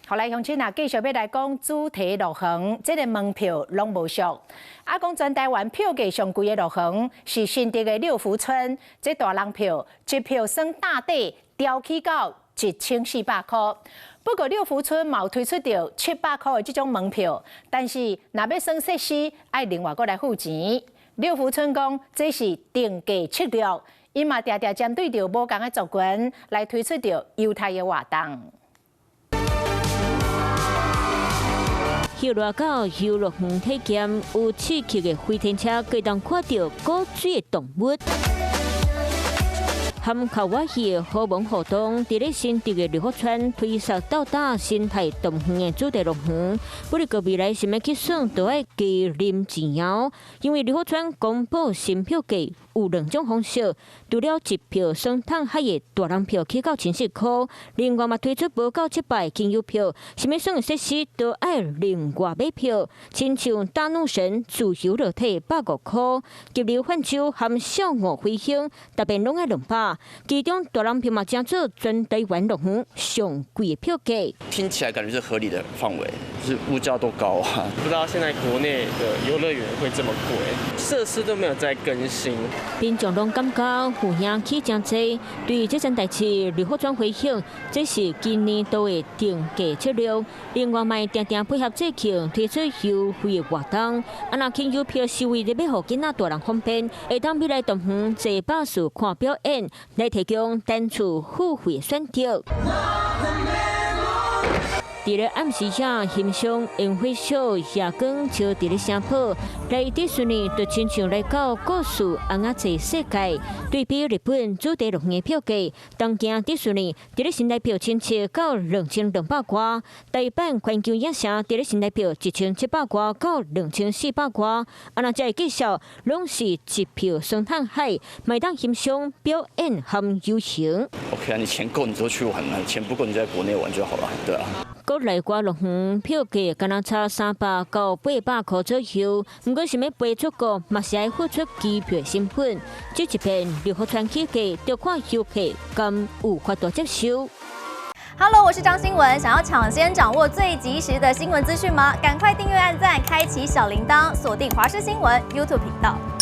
予來鄉親啊，繼續欲來講主題樂園，這个門票攏無俗。啊，講全台灣票價上貴的樂園是新竹的六福村，這大人票一票算大底，調起到1400箍。不過六福村嘛有推出著700箍的這種門票，但是若欲耍設施，愛另外閣來付錢。六福村講這是定價策略，伊嘛定定針對著無仝的族群來推出著優待的活動。遊樂到遊樂園體驗有刺激的飛天車，閣會當看著古水的動物。含卡哇伊的好玩活動，佇咧新竹的六福村推捒到達生態動物園的主題樂園。不過未來想欲去耍，都愛加啉錢哦。因為六福村公布新票價有兩種方式，除了一票雙桶海的大人票起到10四箍，另外嘛推出無夠700輕遊票，想欲耍的設施都愛另外買票，親像大怒神自由落體150箍，急流泛舟含小鷗飛行，逐遍攏愛200。其中大人票嘛，成做全台灣樂園上貴的票價。聽起來感覺是合理的範圍，就是物價都高啊。不知道現在國內的遊樂園會這麼貴，設施都沒有在更新。民眾攏感覺有影起誠濟，對這件代誌，六福村回應，這是今年度的定價策略。另外，嘛定定配合節慶推出優惠的活動。啊，若輕遊票是為了欲予囡仔大人方便，會當欲來動物園坐巴士看表演，來提供單次付費選擇。佇咧暗時下欣賞煙火秀，夜光笑佇咧城堡，來迪士尼就親像來到故事尪仔濟世界。對比日本主題樂園的票價，東京迪士尼佇咧新台票1700到2200外，台阪環球影城佇咧新台票1700外到2400外。啊，若這个介紹，攏是一票雙桶海，會當欣賞表演含遊行。 OK 啊，你錢夠你就去玩啦，錢不夠你就在國內玩就好了，對啊。國內外樂園票價敢若差300到800箍左右，毋過想欲飛出國嘛是愛付出機票成本。這一遍六福村起價，就看遊客敢有法度接受。 Hello，我是張新文，想要搶先掌握最及時的新聞資訊嗎？趕快訂閱、按讚、開啟小鈴鐺，鎖定華視新聞 YouTube 頻道。